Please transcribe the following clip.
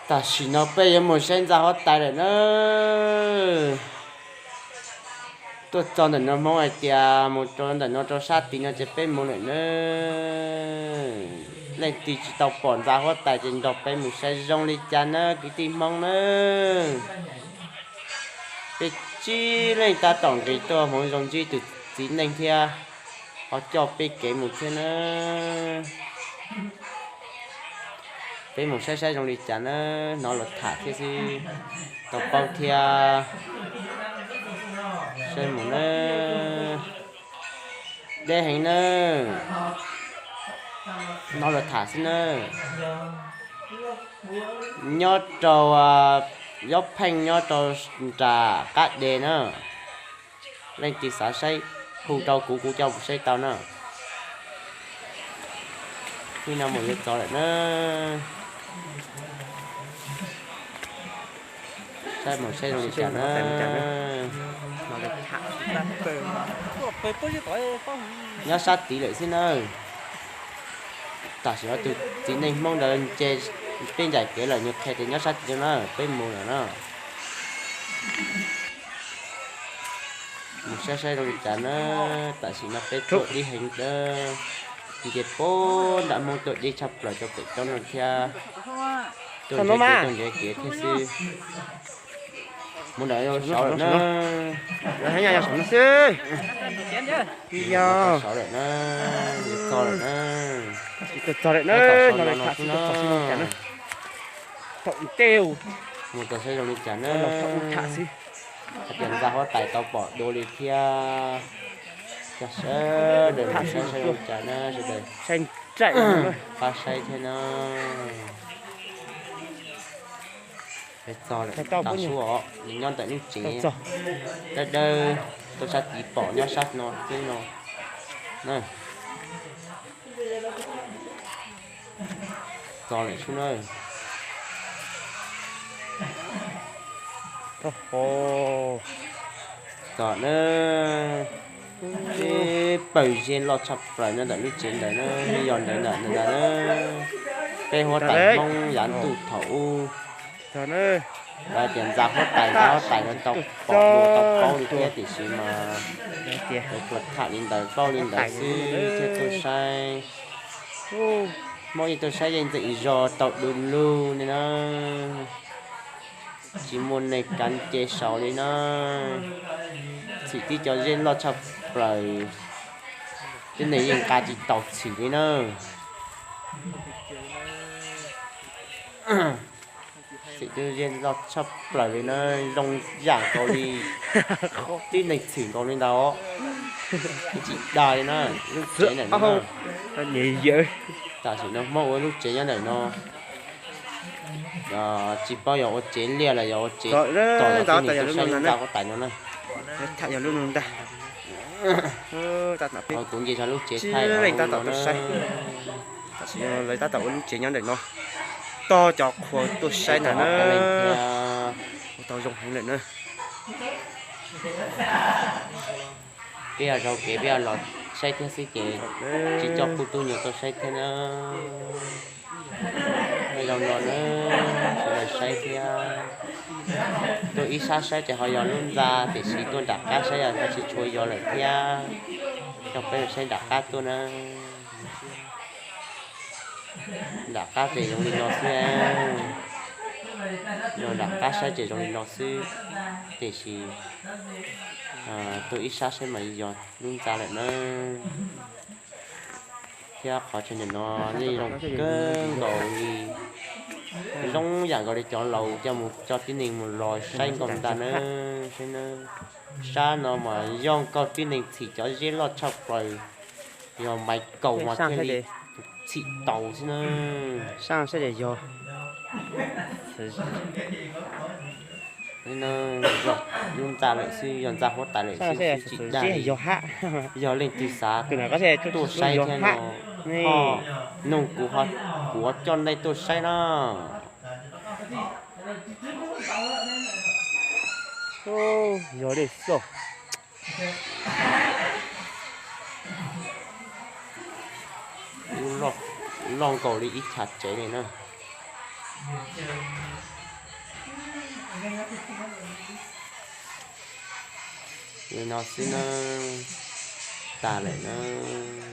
Tam sim no peb yuav mus saib ntxa huab tais lawm na. Tuaj txog ntawm no Hmoob hais tias mus rau ntawm no rau sab tid no ces peb mus lawm na. Leej twg tsis tau pom ntxa huab tais ces nrog peb mus saib zoo li cas na kwv tij Hmoob na. Peb tsib leej tab tom nqis tuaj hmoov zoo ntsib tus txiv neej thiab ho coj peb kev mus thiab na. Peb mus saib saib zoo li cas na, hnov luag tham thiab xwb, tau paub thiab. Saib mus na, deb heev na, hnov luag tham xwb na. Nyob rau Yob Pheej nyob rau nram qab deg na. Leej twg xav saib hu rau kuv, kuv coj mus saib tau na. Hnub no mus yuav txog lawm na. Saib mus saib zoo li cas na. Nyob sab tid lawm xwb na. Tam sim no tus txiv neej Hmoob ntawd nce peb ncaim kev lawm, nws qhia tias nyob sab tid na, peb mus lawm na. Mus saib saib zoo li cas na. Tam sim no peb tuaj deb heev, nce puag nram Hmoob tuaj deb tshaj plaws rau pem roob no thiab. Tuaj nrhiav kev, tuaj nrhiav kev thiab xwb. Mus ntawm saud lawm na. Saud lawm na. Txog lawm na. Txog lawm na. Mus txog saib zoo li cas na. Hais tias ntxa huab tais tau pom dua li thiab. Coj sawv daws mus saib saib zoo li cas na sawv daws. Pab saib thiab na. Txog lawm, tas sub os, nws nyob ntawm lub tsev dawb dawb, tuaj sab tid pom nyob sab no xwb no. Txog lawm sub na. Txog na. Peb pawg zeb loj tshaj plaws nyob ntawm lub tsev ntawd na, yog ntawd ntawm ntawd na. Peb huab tais Hmoob yav ntuj thaum ub, lawv tias ntxa huab tais, ntxa huab tais no tau pom dua tau paub li thiab tiam sis mas lawv tsuas tham li ntawd paub li ntawd xwb thiab tuaj saib. Hmoob yeej tuaj saib yeej ntxeem zog tau du lug li na. Tsis muaj neeg kav nce saud li na. Txhim tib co zeb loj tshaj plaws, tib neeg yeej nqa tsis tau txhim li na. Txhim tib zeb loj tshaj plaws li na, zoo yam nkaus li tib neeg txhim nkaus li ntawd. Tsis dag li na, lub tsev ntawm no. Tam sim no Hmoob ua lub tsev nyob ntawm no. Tsis paub yog ua tsev liaj los yog ua tsev tom los tib neeg tuaj saib lub ntxa huab tais no na. Kuv nce zog lub tsev thaij leej tab tom tuaj saib. Tam sim no lawv tab tom ua lub tsev nyob ntawm no, tog cov qhua tuaj saib ntag na. Ua tau zoo heev lawm na. Peb yog zaum kev peb yog los saib thiab xwb ces tsis coj kuj tub nyuag tuaj saib thiab na. Zaum no na, sawv daws saib thiab. Tuaj ib sab saib ces ho yog lub ntxa, tiam sis tuaj nram qab saib ho tsis tshua yog lawm thiab. Coj peb saib nram qab tuaj na. Nram qab ces zoo li no xwb. Yog nram qab saib ces zoo li no xwb, tiam sis tuaj ib sab saib mas yog lub ntxa lawm na. Thiab qhov chaw ntawm no yeej zoo kawg nkaus li, zoo yam nkaus li cov laus coj mus, coj tib neeg mus los saib nkaus ntag na. Saib na, sab no mas yog nkaus tib neeg txhim cov zeb loj tshaj plaws, yog Maiv Kaus mas thiaj li txhim tau xwb na. Lub ntxa lawm xwb, yog ntxa huab tais lawm xwb, tsis dag li. Yog leej twg xav tuaj saib thiab no, ho nug kuv, kuv coj nej tuaj saib na. Yog li xwb. Loj nkaus li ib chav tsev li na. Li no xwb nawb, tas lawm nawb.